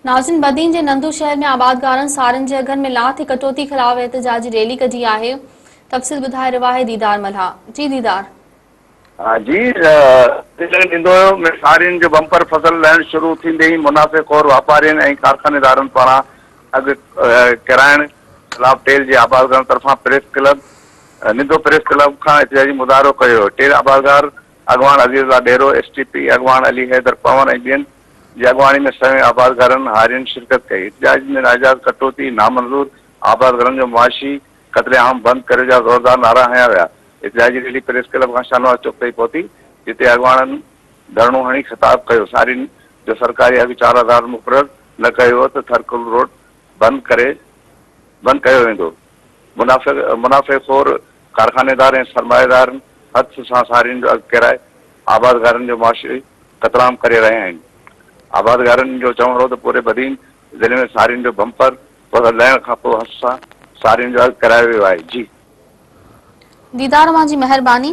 ناظرين بدين جي نندو شهر ۾ آبادگارن سارين جي اگهن ۾ لاٿ ۽ ڪٽوتي خلاف احتجاجي ريلي ڪڍي آهي. تفصيل ٻڌائي رهيو آهي ديدار ملاح. جي ديدار. جي نندو ۾ سارين جو بمپر فصل لهڻ شروع ٿيندي ئي منافعي خور واپارين ۽ ڪارخانيدارن پاران اگهه ڪيرائڻ خلاف ٽيل جي آبادگارن طرفان press club Nando press club کان احتجاجي مظاهرو ڪيو ويو. ٽيل آبادگار اڳواڻ عزيز الله ڏيرو، ايس ٽي پي اڳواڻ علي حيدر پنهور ۽ ٻين جي اڳواڻي ۾ سوين آبادگارن، هارين شرڪت ڪئي. احتجاج ۾ ناجائز ڪٽوتي نامنظور، آبادگارن جو معاشي قتل عام بند ڪريو جا زوردار نعرا هنيا ويا. احتجاجي ريلي پريس ڪلب کان شاهنواز چوڪ تائين پهتي، جتي اڳواڻن ڌرڻو هڻي خطاب ڪيو. سارين جو سرڪاري اگهه 4000 مقرر نه ڪيو ويو ته ٿرڪول روڊ بند ڪري بند ڪيو ويندو. منافعي خور ڪارخانيدار ۽ سرمائيدارن هٿ سان سارين جو اگهه ڪيرائي آبادگارن جو معاشي قتلام ڪري رهيا آهن. آبادگارن جو چوڻ هو ته پوري بدين ضلعي ۾ سارين جو بمپر فصل لهڻ کانپوء هٿ سان سارين جو اگهه ڪيرايو ويو آهي. جي. ديدار اوهان جي مهرباني.